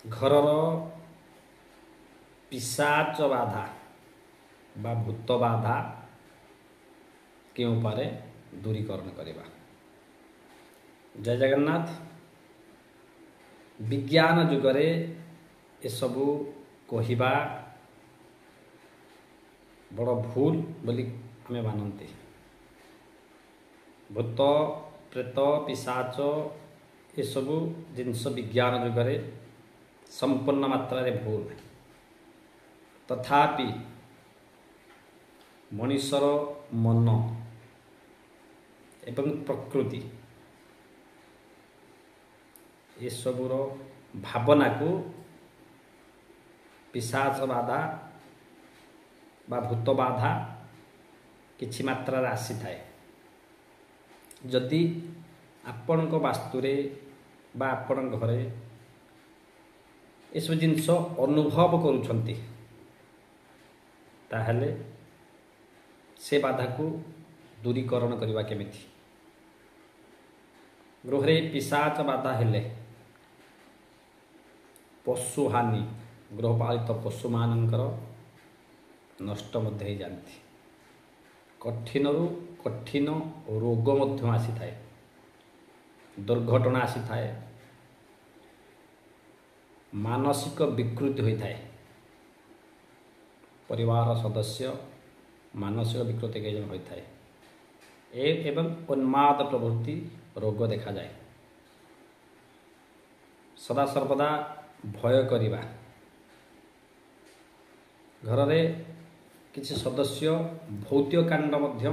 ଘରର ପିଶାଚ ବାଧା ବା ଭୂତ ବାଧା କେଉଁ ଉପାୟରେ ଦୂରୀକରଣ କରିବା। ଜୟ ଜଗନ୍ନାଥ। ବିଜ୍ଞାନ ଯୁଗରେ ଏସବୁ କହିବା ବଡ଼ ଭୁଲ ବୋଲି ଆମେ ମାନନ୍ତି। ଭୂତ, ପ୍ରେତ, ପିଶାଚ ଏସବୁ ଜିନିଷ ବିଜ୍ଞାନ ଯୁଗରେ ସମ୍ପୂର୍ଣ୍ଣ ମାତ୍ରାରେ ଭୁଲ। ତଥାପି ମଣିଷର ମନ ଏବଂ ପ୍ରକୃତି ଏସବୁର ଭାବନାକୁ ପିଶାଚ ବାଧା ବା ଭୂତ ବାଧା କିଛି ମାତ୍ରାରେ ଆସିଥାଏ। ଯଦି ଆପଣଙ୍କ ବାସ୍ତୁରେ ବା ଆପଣଙ୍କ ଘରେ ଏସବୁ ଜିନିଷ ଅନୁଭବ କରୁଛନ୍ତି, ତାହେଲେ ସେ ବାଧାକୁ ଦୂରୀକରଣ କରିବା କେମିତି? ଗୃହରେ ପିଶାଚ ବାଧା ହେଲେ ପଶୁହାନି, ଗୃହପାଳିତ ପଶୁମାନଙ୍କର ନଷ୍ଟ ମଧ୍ୟ ହେଇଯାଆନ୍ତି। କଠିନରୁ କଠିନ ରୋଗ ମଧ୍ୟ ଆସିଥାଏ, ଦୁର୍ଘଟଣା ଆସିଥାଏ, ମାନସିକ ବିକୃତି ହୋଇଥାଏ। ପରିବାର ସଦସ୍ୟ ମାନସିକ ବିକୃତି କେହି ଜଣ ହୋଇଥାଏ ଏବଂ ଉନ୍ମାଦ ପ୍ରଭୃତି ରୋଗ ଦେଖାଯାଏ। ସଦାସର୍ବଦା ଭୟ କରିବା, ଘରରେ କିଛି ସଦସ୍ୟ ଭୌତିକ କାଣ୍ଡ ମଧ୍ୟ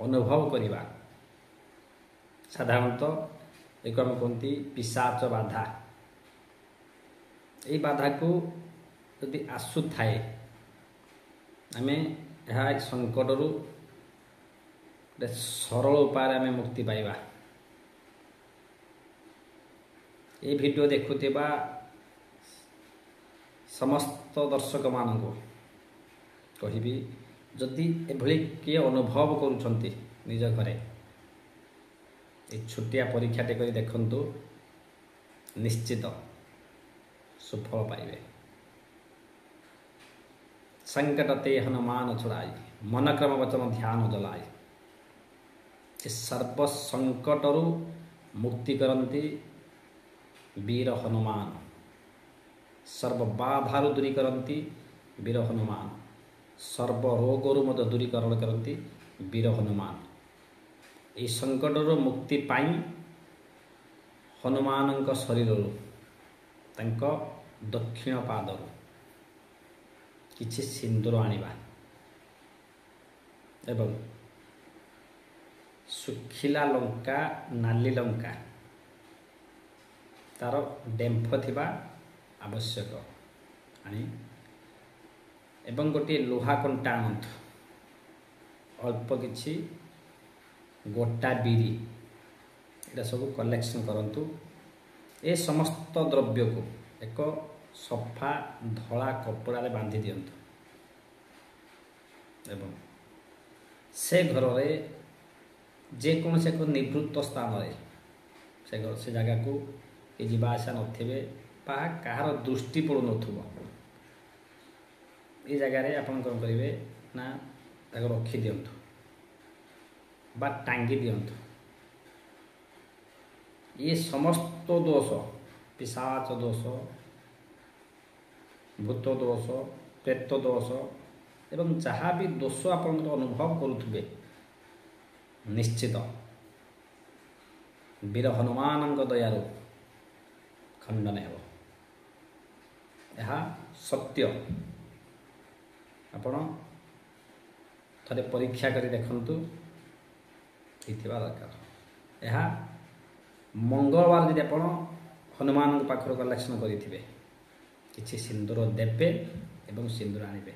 ଅନୁଭବ କରିବା, ସାଧାରଣତଃ ଏକୁ ଆମେ କୁହନ୍ତି ପିଶାଚ ବାଧା। ଏଇ ବାଧାକୁ ଯଦି ଆସୁଥାଏ, ଆମେ ଏହା ସଙ୍କଟରୁ ଗୋଟେ ସରଳ ଉପାୟରେ ଆମେ ମୁକ୍ତି ପାଇବା। ଏଇ ଭିଡ଼ିଓ ଦେଖୁଥିବା ସମସ୍ତ ଦର୍ଶକମାନଙ୍କୁ କହିବି, ଯଦି ଏଭଳି କିଏ ଅନୁଭବ କରୁଛନ୍ତି ନିଜ ଘରେ, ଏ ଛୋଟିଆ ପରୀକ୍ଷାଟେ କରି ଦେଖନ୍ତୁ, ନିଶ୍ଚିତ ସୁଫଳ ପାଇବେ। ସଙ୍କଟ ତେ ହନୁମାନ ଛୁଡ଼ାଇ, ମନକ୍ରମ ବଚନ ଧ୍ୟାନ ଜଲାଇ। ଏ ସର୍ବ ସଙ୍କଟରୁ ମୁକ୍ତି କରନ୍ତି ବୀର ହନୁମାନ, ସର୍ବ ବାଧାରୁ ଦୂରୀ କରନ୍ତି ବୀର ହନୁମାନ, ସର୍ବ ରୋଗରୁ ମଧ୍ୟ ଦୂରୀକରଣ କରନ୍ତି ବୀର ହନୁମାନ। ଏହି ସଙ୍କଟରୁ ମୁକ୍ତି ପାଇଁ ହନୁମାନଙ୍କ ଶରୀରରୁ, ତାଙ୍କ ଦକ୍ଷିଣ ପାଦରୁ କିଛି ସିନ୍ଦୁର ଆଣିବା ଏବଂ ଶୁଖିଲା ଲଙ୍କା, ନାଲି ଲଙ୍କା ତାର ଡେମ୍ଫ ଥିବା ଆବଶ୍ୟକ ଆଣି ଏବଂ ଗୋଟିଏ ଲୁହା କଣ୍ଟା ଆଣନ୍ତୁ, ଅଳ୍ପ କିଛି ଗୋଟା ବିରି, ଏଇଟା ସବୁ କଲେକ୍ସନ୍ କରନ୍ତୁ। ଏ ସମସ୍ତ ଦ୍ରବ୍ୟକୁ ଏକ ସଫା ଧଳା କପଡ଼ାରେ ବାନ୍ଧି ଦିଅନ୍ତୁ ଏବଂ ସେ ଘରରେ ଯେକୌଣସି ଏକ ନିଭୃତ ସ୍ଥାନରେ, ସେ ଘର ସେ ଜାଗାକୁ କିଏ ଯିବା ଆସିବା ନଥିବେ ବା କାହାର ଦୃଷ୍ଟି ପଡ଼ୁନଥିବ, ଏ ଜାଗାରେ ଆପଣ କ'ଣ କରିବେ ନା ତାକୁ ରଖିଦିଅନ୍ତୁ ବା ଟାଙ୍ଗି ଦିଅନ୍ତୁ। ଇଏ ସମସ୍ତ ଦୋଷ, ପିଶାଚ ଦୋଷ, ଭୂତ ଦୋଷ, ପ୍ରେତ ଦୋଷ ଏବଂ ଯାହା ବି ଦୋଷ ଆପଣଙ୍କର ଅନୁଭବ କରୁଥିବେ, ନିଶ୍ଚିତ ବୀର ହନୁମାନଙ୍କ ଦୟାରୁ ଖଣ୍ଡନ ହେବ। ଏହା ସତ୍ୟ। ଆପଣ ଥରେ ପରୀକ୍ଷା କରି ଦେଖନ୍ତୁ, ହେଇଥିବା ଦରକାର। ଏହା ମଙ୍ଗଳବାର ଯଦି ଆପଣ ହନୁମାନଙ୍କ ପାଖରୁ କଲେକ୍ସନ୍ କରିଥିବେ, କିଛି ସିନ୍ଦୁର ଦେବେ ଏବଂ ସିନ୍ଦୁର ଆଣିବେ।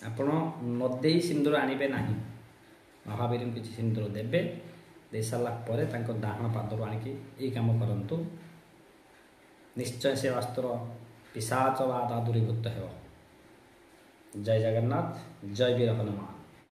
ଆପଣ ନ ଦେଇ ସିନ୍ଦୁର ଆଣିବେ ନାହିଁ। ମହାବୀରଙ୍କୁ କିଛି ସିନ୍ଦୁର ଦେବେ, ଦେଇସାରିଲା ପରେ ତାଙ୍କ ଡାହାଣ ପାଦରୁ ଆଣିକି ଏଇ କାମ କରନ୍ତୁ, ନିଶ୍ଚୟ ସେ ବାସ୍ତୁର ପିଶାଚ ବାଧା ଦୂରୀଭୂତ ହେବ। ଜୟ ଜଗନ୍ନାଥ, ଜୟ ବୀର ହନୁମାନ।